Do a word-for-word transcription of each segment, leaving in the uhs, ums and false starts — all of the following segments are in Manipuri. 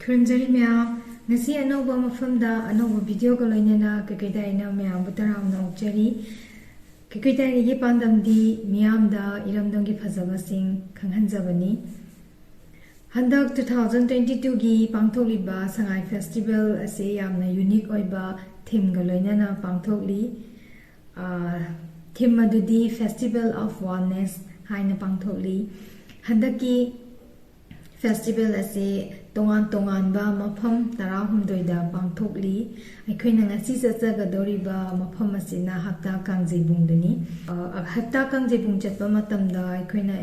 ꯈꯨꯔꯨꯝꯖꯔꯤ ꯃꯌꯥꯝ꯫ ꯉꯁꯤ ꯑꯅꯧꯕ ꯃꯐꯝꯗ ꯑꯅꯧꯕ ꯚꯤꯗꯤꯑꯣꯒ ꯂꯣꯏꯅꯅ ꯀꯩꯀꯩ ꯇꯥꯏꯅ ꯃꯌꯥꯝꯕꯨ ꯇꯔꯥꯝꯅ ꯑꯣꯛꯆꯔꯤ꯫ ꯀꯩꯀꯩ ꯇꯥꯏꯅꯒꯤ ꯄꯥꯟꯗꯝꯗꯤ ꯃꯤꯌꯥꯝꯗ ꯏꯔꯝꯗꯝꯒꯤ ꯐꯖꯕꯁꯤꯡ ꯈꯪꯍꯟꯖꯕꯅꯤ꯫ ꯍꯟꯗꯛ two thousand twenty twoꯒꯤ ꯄꯥꯡꯊꯣꯛꯂꯤꯕ ꯁꯉꯥꯏ ꯐꯦꯁꯇꯤꯚꯦꯜ ꯑꯁꯤ ꯌꯥꯝꯅ ꯌꯨꯅꯤꯛ ꯑꯣꯏꯕ ꯊꯤꯝꯒ ꯂꯣꯏꯅꯅ ꯄꯥꯡꯊꯣꯛꯂꯤ꯫ ꯊꯤꯝ ꯑꯗꯨꯗꯤ Festival of Oneness ꯍꯥꯏꯅ ꯄꯥꯡꯊꯣꯛꯂꯤ꯫ ꯍꯟꯗꯛꯀꯤ ꯐꯦꯁꯇꯤꯚꯦꯜ ꯑꯁꯤ ꯇꯣꯉꯥꯟ ꯇꯣꯉꯥꯟꯕ ꯃꯐꯝ ꯇꯔꯥꯍꯨꯝꯗꯣꯏꯗ ꯄꯥꯡꯊꯣꯛꯂꯤ꯫ ꯑꯩꯈꯣꯏꯅ ꯉꯁꯤ ꯆꯠꯆꯒꯗꯧꯔꯤꯕ ꯃꯐꯝ ꯑꯁꯤꯅ ꯍꯞꯇꯥ ꯀꯥꯡꯖꯩꯕꯨꯡꯗꯅꯤ꯫ ꯑ, ꯍꯞꯇꯥ ꯀꯥꯡꯖꯩꯕꯨꯡ ꯆꯠꯄ ꯃꯇꯝꯗ ꯑꯩꯈꯣꯏꯅ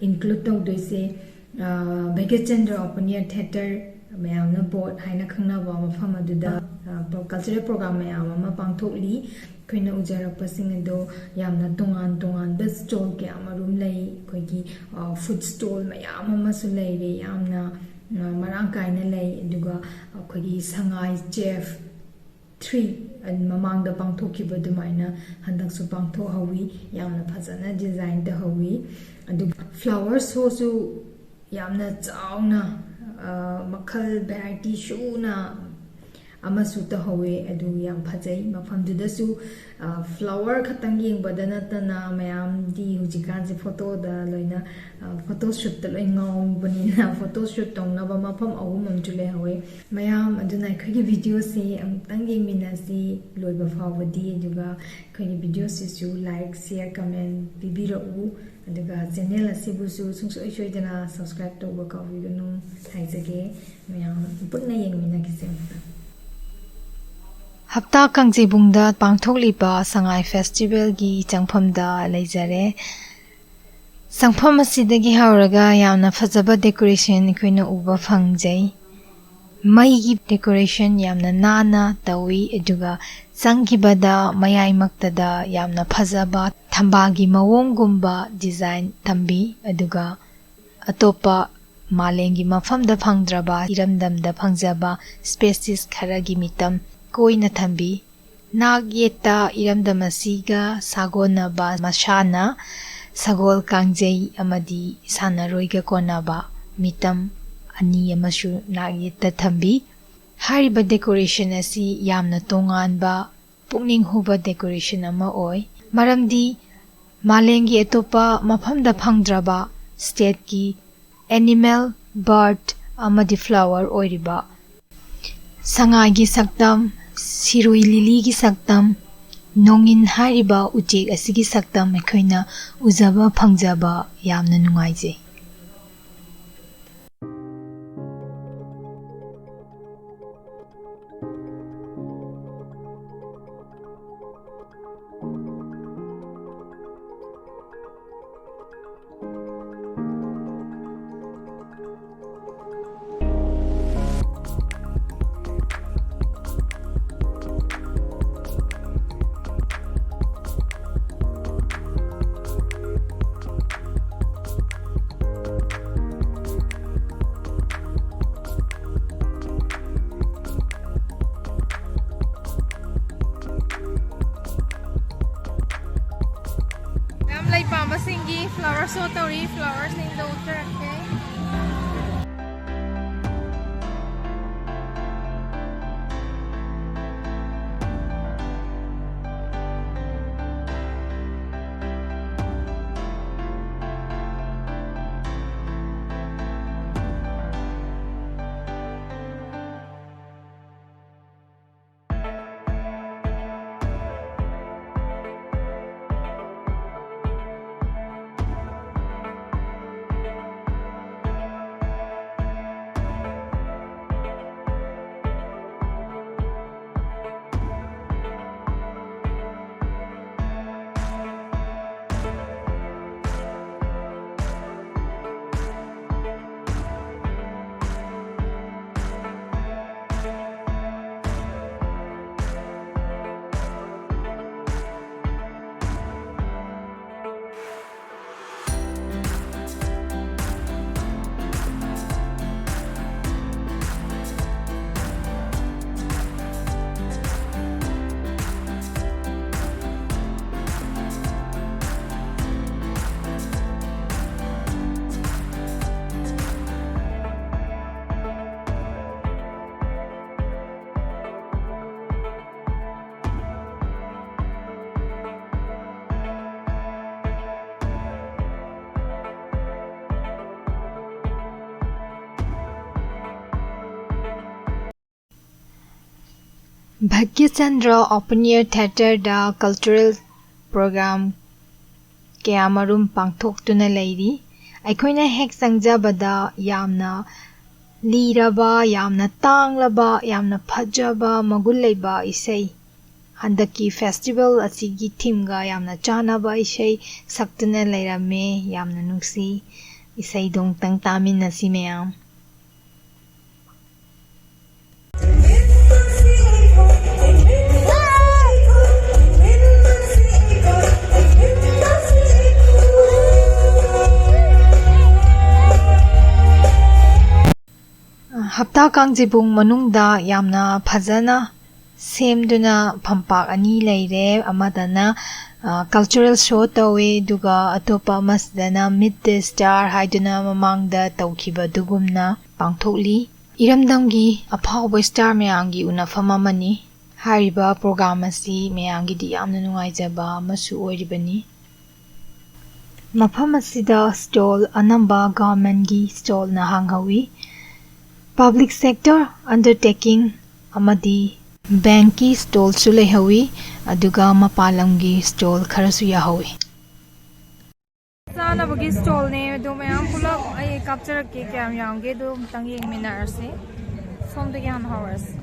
ꯏꯟꯀ꯭ꯂꯨꯗ ꯇꯧꯗꯣꯏꯁꯦ, ꯑ, ꯚꯩꯒ꯭ꯌꯆꯟꯗ꯭ꯔ Open Air Theatre, ꯃꯌꯥꯝꯅ ꯕꯣꯠ ꯍꯥꯏꯅ ꯈꯪꯅꯕ ꯃꯐꯝ ꯑꯗꯨꯗ, ꯑ, ꯄ꯭ꯔꯣ-, ꯀꯜꯆꯔꯦꯜ ꯄ꯭ꯔꯣꯒ꯭ꯔꯥꯝ ꯃꯌꯥꯝ ꯑꯃ ꯄꯥꯡꯊꯣꯛꯂꯤ꯫ ꯑꯩꯈꯣꯏꯅ ꯎꯖꯔꯛꯄꯁꯤꯡ ꯑꯗꯣ ꯌꯥꯝꯅ ꯇꯣꯉꯥꯟ ꯇꯣꯉꯥꯟꯕ ꯁ꯭ꯇꯣꯜ ꯀꯌꯥ ꯑꯃꯔꯣꯝ ꯂꯩ꯫ ꯑꯩꯈꯣꯏꯒꯤ, ꯑ, ꯐꯨꯗ ꯁ꯭ꯇꯣꯜ ꯃꯌꯥꯝ ꯑꯃꯁꯨ ꯂꯩꯔꯦ, ꯌꯥꯝꯅ, ꯑ, ꯃꯔꯥꯡ ꯀꯥꯏꯅ ꯂꯩ꯫ ꯑꯗꯨꯒ ꯑꯩꯈꯣꯏꯒꯤ ꯁꯉꯥꯏ ꯆꯦꯐ ꯊ꯭ꯔꯤ ꯃꯃꯥꯡꯗ ꯄꯥꯡꯊꯣꯛꯈꯤꯕ ꯑꯗꯨꯃꯥꯏꯅ ꯍꯟꯗꯛꯁꯨ ꯄꯥꯡꯊꯣꯛꯍꯧꯋꯤ꯫ ꯌꯥꯝꯅ ꯐꯖꯅ ꯗꯤꯖꯥꯏꯟ ꯇꯧꯍꯧꯋꯤ꯫ ꯑꯗꯨꯒ ꯐ꯭ꯂꯥꯋꯔ ꯁꯣꯁꯨ ꯌꯥꯝꯅ ꯆꯥꯎꯅ, ꯑ, ꯃꯈꯜ ꯚꯦꯔꯥꯏꯇꯤ ꯁꯨꯅ ꯑꯃꯁꯨ ꯇꯧꯍꯧꯋꯦ꯫ ꯑꯗꯨ ꯌꯥꯝ ꯐꯖꯩ꯫ ꯃꯐꯝꯗꯨꯗꯁꯨ, ꯑ, ꯐ꯭ꯂꯥꯋꯔ ꯈꯛꯇꯪ ꯌꯦꯡꯕꯗ ꯅꯠꯇꯅ ꯃꯌꯥꯝꯗꯤ ꯍꯧꯖꯤꯛꯀꯥꯟꯁꯦ ꯐꯣꯇꯣꯗ ꯂꯣꯏꯅ, ꯑ, ꯐꯣꯇꯣ ꯁꯨꯠꯇ ꯂꯣꯏ ꯉꯥꯎꯕꯅꯤꯅ ꯐꯣꯇꯣ ꯁꯨꯠ ꯇꯧꯅꯕ ꯃꯐꯝ ꯑꯍꯨꯝ ꯑꯃꯁꯨ ꯂꯩꯍꯧꯋꯦ꯫ ꯃꯌꯥꯝ ꯑꯗꯨꯅ ꯑꯩꯈꯣꯏꯒꯤ ꯚꯤꯗꯤꯑꯣꯁꯤ ꯑꯃꯨꯛꯇꯪ ꯌꯦꯡꯃꯤꯟꯅꯁꯤ ꯂꯣꯏꯕ ꯐꯥꯎꯕꯗꯤ, ꯑꯗꯨꯒ ꯑꯩꯈꯣꯏꯒꯤ ꯚꯤꯗꯤꯑꯣꯁꯤꯁꯨ like, share, comment ꯄꯤꯕꯤꯔꯛꯎ꯫ ꯑꯗꯨꯒ ꯆꯦꯅꯦꯜ ꯑꯁꯤꯕꯨꯁꯨ ꯁꯨꯡꯁꯣꯏ ꯁꯣꯏꯗꯅ ꯁꯕꯁꯀ꯭ꯔꯥꯏꯕ ꯇꯧꯕ ꯀꯥꯎꯕꯤꯒꯅꯨ ꯍꯥꯏꯖꯒꯦ꯫ ꯃꯌꯥꯝ ꯄꯨꯟꯅ ꯌꯦꯡꯃꯤꯟꯅꯈꯤꯁꯦ ꯑꯃꯨꯛꯇ꯫ ꯍꯞꯇꯥ ꯀꯥꯡꯖꯩꯕꯨꯡꯗ ꯄꯥꯡꯊꯣꯛꯂꯤꯕ ꯁꯉꯥꯏ ꯐꯦꯁꯇꯤꯚꯦꯜꯒꯤ ꯆꯪꯐꯝꯗ ꯂꯩꯖꯔꯦ꯫ ꯆꯪꯐꯝ ꯑꯁꯤꯗꯒꯤ ꯍꯧꯔꯒ ꯌꯥꯝꯅ ꯐꯖꯕ ꯗꯦꯀꯣꯔꯦꯁꯟ ꯑꯩꯈꯣꯏꯅ ꯎꯕ ꯐꯪꯖꯩ꯫ ꯃꯩꯒꯤ ꯗꯦꯀꯣꯔꯦꯁꯟ ꯌꯥꯝꯅ ꯅꯥꯟꯅ ꯇꯧꯏ, ꯑꯗꯨꯒ ꯆꯪꯈꯤꯕꯗ ꯃꯌꯥꯏꯃꯛꯇꯗ ꯌꯥꯝꯅ ꯐꯖꯕ ꯊꯝꯕꯥꯜꯒꯤ ꯃꯑꯣꯡꯒꯨꯝꯕ ꯗꯤꯖꯥꯏꯟ ꯊꯝꯕꯤ, ꯑꯗꯨꯒ ꯑꯇꯣꯞꯄ ꯃꯥꯂꯦꯝꯒꯤ ꯃꯐꯝꯗ ꯐꯪꯗ꯭ꯔꯕ, ꯏꯔꯝꯗꯝꯗ ꯐꯪꯖꯕ ꯁ꯭ꯄꯦꯁꯤꯁ ꯈꯔꯒꯤ ꯃꯤꯇꯝ ꯀꯣꯏꯅ ꯊꯝꯕꯤ꯫ ꯅꯥꯛ ꯌꯦꯠꯇ ꯏꯔꯝꯗꯝ ꯑꯁꯤꯒ ꯁꯥꯒꯣꯟꯅꯕ ꯃꯁꯥꯟꯅ, ꯁꯒꯣꯜ ꯀꯥꯡꯖꯩ ꯑꯃꯗꯤ ꯁꯥꯟꯅꯔꯣꯏꯒ ꯀꯣꯟꯅꯕ ꯃꯤꯇꯝ ꯑꯅꯤ ꯑꯃꯁꯨ ꯅꯥꯛ ꯌꯦꯠꯇ ꯊꯝꯕꯤ꯫ ꯍꯥꯏꯔꯤꯕ decoration ꯑꯁꯤ ꯌꯥꯝꯅ ꯇꯣꯉꯥꯟꯕ, ꯄꯨꯛꯅꯤꯡ ꯍꯨꯕ decoration ꯑꯃ ꯑꯣꯏ, ꯃꯔꯝꯗꯤ ꯃꯥꯂꯦꯝꯒꯤ ꯑꯇꯣꯞꯄ ꯃꯐꯝꯗ ꯐꯪꯗ꯭ꯔꯕ stateꯀꯤ animal, bird ꯑꯃꯗꯤ flower ꯑꯣꯏꯔꯤꯕ ꯁꯉꯥꯏꯒꯤ ꯁꯛꯇꯝ, ꯁꯤꯔꯣꯏ ꯂꯤꯂꯤꯒꯤ ꯁꯛꯇꯝ, ꯅꯣꯡꯏꯟ ꯍꯥꯏꯔꯤꯕ ꯎꯆꯦꯛ ꯑꯁꯤꯒꯤ ꯁꯛꯇꯝ ꯑꯩꯈꯣꯏꯅ ꯎꯖꯕ ꯐꯪꯖꯕ ꯌꯥꯝꯅ ꯅꯨꯡꯉꯥꯏꯖꯩ꯫ ꯃꯌꯥꯝ ꯂꯩ ꯄꯥꯝꯕꯁꯤꯡꯒꯤ flower show ꯇꯧꯔꯤ, flowerꯁꯤꯡꯗꯣ ꯎꯠꯆꯔꯛꯀꯦ꯫ Bhagyachandra Open Air Theatreꯗ cultural program ꯀꯌꯥꯃꯔꯨꯝ ꯄꯥꯡꯊꯣꯛꯇꯨꯅ ꯂꯩꯔꯤ꯫ ꯑꯩꯈꯣꯏꯅ ꯍꯦꯛ ꯆꯪꯖꯕꯗ ꯌꯥꯝꯅ ꯂꯤꯔꯕ, ꯌꯥꯝꯅ ꯇꯥꯡꯂꯕ, ꯌꯥꯝꯅ ꯐꯖꯕ, ꯃꯒꯨꯟ ꯂꯩꯕ ꯏꯁꯩ, ꯍꯟꯗꯛꯀꯤ festival ꯑꯁꯤꯒꯤ themeꯒ ꯌꯥꯝꯅ ꯆꯥꯟꯅꯕ ꯏꯁꯩ ꯁꯛꯇꯨꯅ ꯂꯩꯔꯝꯃꯦ꯫ ꯌꯥꯝꯅ ꯅꯨꯡꯁꯤ꯫ ꯏꯁꯩꯗꯣ ꯑꯃꯨꯛꯇꯪ ꯇꯥꯃꯤꯟꯅꯁꯤ ꯃꯌꯥꯝ꯫ ꯍꯞꯇꯥ ꯀꯥꯡꯖꯩꯕꯨꯡ ꯃꯅꯨꯡꯗ ꯌꯥꯝꯅ ꯐꯖꯅ ꯁꯦꯝꯗꯨꯅ ꯐꯝꯄꯥꯛ ꯑꯅꯤ ꯂꯩꯔꯦ꯫ ꯑꯃꯗꯅ, ꯑ, cultural show ꯇꯧꯋꯦ, ꯑꯗꯨꯒ ꯑꯇꯣꯞꯄ ꯑꯃꯁꯤꯗꯅ Meet the Star ꯍꯥꯏꯗꯨꯅ ꯃꯃꯥꯡꯗ ꯇꯧꯈꯤꯕꯗꯨꯒꯨꯝꯅ ꯄꯥꯡꯊꯣꯛꯂꯤ꯫ ꯏꯔꯝꯗꯝꯒꯤ ꯑꯐꯥꯎꯕ star ꯃꯌꯥꯝꯒꯤ ꯎꯅꯐꯝ ꯑꯃꯅꯤ꯫ ꯍꯥꯏꯔꯤꯕ program ꯑꯁꯤ ꯃꯌꯥꯝꯒꯤꯗꯤ ꯌꯥꯝꯅ ꯅꯨꯡꯉꯥꯏꯖꯕ ꯑꯃꯁꯨ ꯑꯣꯏꯔꯤꯕꯅꯤ꯫ ꯃꯐꯝ ꯑꯁꯤꯗ stall ꯑꯅꯝꯕ governmentꯒꯤ stallꯅ ꯍꯥꯡꯍꯧꯋꯤ꯫ Public sector undertaking ꯑꯃꯗꯤ bankꯀꯤ stallꯁꯨ ꯂꯩꯍꯧꯋꯤ, ꯑꯗꯨꯒ ꯃꯄꯥꯟ ꯂꯝꯒꯤ stall ꯈꯔꯁꯨ ꯌꯥꯍꯧꯋꯤ꯫ ꯆꯥꯅꯕꯒꯤ stallꯅꯦ, ꯑꯗꯣ ꯃꯌꯥꯝ ꯄꯨꯂꯞ ꯑꯩ ꯀꯥꯞꯆꯔꯛꯀꯦ ꯀꯌꯥꯝ ꯌꯥꯝꯒꯦꯗꯣ ꯑꯝꯇꯪ ꯌꯦꯡꯃꯤꯟꯅꯔꯁꯤ꯫ ꯁꯣꯝꯗꯒꯤ ꯍꯥꯟꯅ ꯍꯧꯔꯁꯤ꯫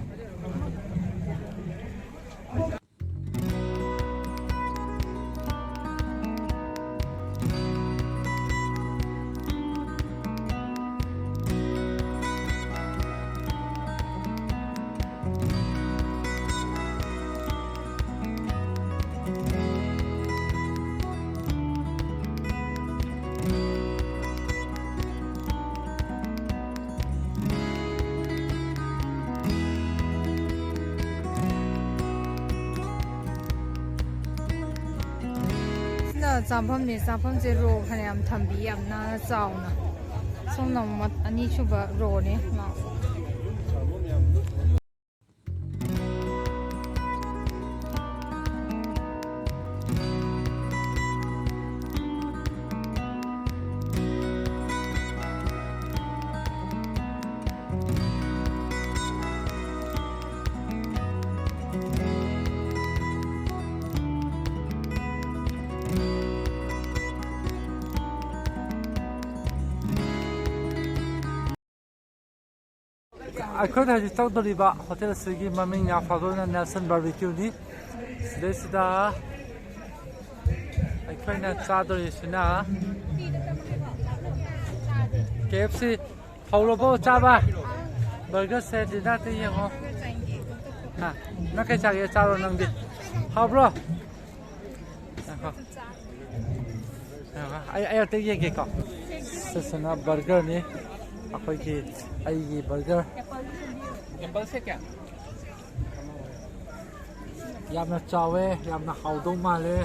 ꯁꯤꯅ ꯆꯥꯐꯝꯅꯦ꯫ ꯆꯥꯐꯝꯁꯦ row ꯐꯅꯌꯥꯝ ꯊꯝꯕꯤ, ꯌꯥꯝ ꯅꯥꯟꯅ ꯆꯥꯎꯅ꯫ ꯁꯣꯝꯅ ꯑꯃꯨꯛ ꯃ-, ꯑꯅꯤꯁꯨꯕ rowꯅꯦ꯫ ꯑꯩꯈꯣꯏꯅ ꯍꯧꯖꯤꯛ ꯆꯪꯗꯣꯔꯤꯕ ꯍꯣꯇꯦꯜ ꯑꯁꯤꯒꯤ ꯃꯃꯤꯡ ꯌꯥꯝ ꯐꯥꯎꯗꯣꯛꯅ Nelson Barbecue ꯅꯤ꯫ ꯁꯤꯗꯩꯁꯤꯗ ꯑꯩꯈꯣꯏꯅ ꯆꯥꯗꯣꯔꯤꯁꯤꯅ K F C꯫ ꯍꯧꯔꯕꯣ ꯆꯥꯕ? Burger ꯁꯦ dinner ꯗ ꯌꯦꯡꯉꯣ꯫ ꯍꯥ? ꯅꯪ ꯀꯩ ꯆꯥꯒꯦ? ꯆꯥꯔꯣ ꯅꯪꯗꯤ꯫ ꯍꯥꯎꯕ꯭ꯔꯣ? ꯉꯥꯏꯈꯣ꯫ ꯉꯥꯏꯈꯣ꯫ ꯑꯩ, ꯑꯩ ꯑꯝꯇ ꯌꯦꯡꯒꯦꯀꯣ꯫ ꯁꯤꯁꯤꯅ burger ꯅꯤ꯫ ꯑꯩꯈꯣꯏꯒꯤ, ꯑꯩꯒꯤ burger꯫ ꯌꯥꯝꯅ ꯆꯥꯎꯋꯦ, ꯌꯥꯝꯅ ꯍꯥꯎꯗꯧ ꯃꯥꯜꯂꯦ꯫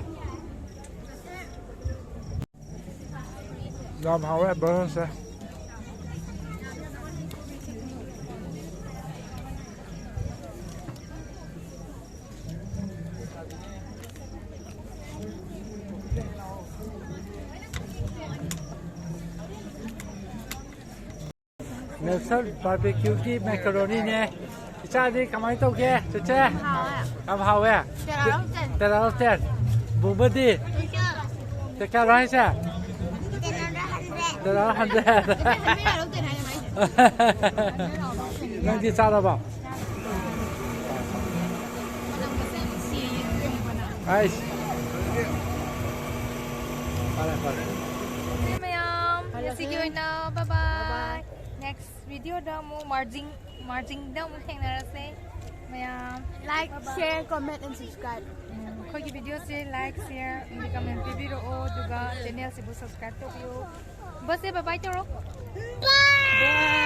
ꯌꯥꯝ ꯍꯥꯎꯋꯦ burger ꯁꯦ꯫ Nelson Barbecue ꯒꯤ macaroni ꯅꯦ꯫ ꯏꯆꯥꯗꯤ ꯀꯃꯥꯏꯅ ꯇꯧꯒꯦ, ꯆꯦꯆꯦ? ꯍꯥꯎꯋꯦ꯫ ꯌꯥꯝ ꯍꯥꯎꯋꯦ? Ten out of ten꯫ Ten out of ten꯫ ꯕꯨꯡꯕꯗꯤ? ꯀꯌꯥꯅꯣ ꯍꯥꯏꯁꯦ? Ten out of hundred꯫ ꯅꯪꯗꯤ ꯆꯥꯔꯕꯣ? ꯑꯩꯁ꯫ ꯐꯔꯦ, ꯐꯔꯦ꯫ ꯃꯌꯥꯝ, ꯉꯁꯤꯒꯤ ꯑꯣꯏꯅ bye bye꯫ Next video ꯗ ꯑꯃꯨꯛ margin, margin ꯗ ꯑꯃꯨꯛ ꯊꯦꯡꯅꯔꯁꯦ ꯃꯌꯥꯝ꯫ Like, share, comment and subscribe꯫ ꯎꯝ, ꯑꯩꯈꯣꯏꯒꯤ video ꯁꯦ like, share ꯑꯃꯗꯤ comment ꯄꯤꯕꯤꯔꯛꯑꯣ, ꯑꯗꯨꯒ channel ꯁꯤꯕꯨ subscribe ꯇꯧꯕꯤꯌꯨ꯫ ꯕꯁꯁꯦ bye bye ꯇꯧꯔꯣ꯫ Bye꯫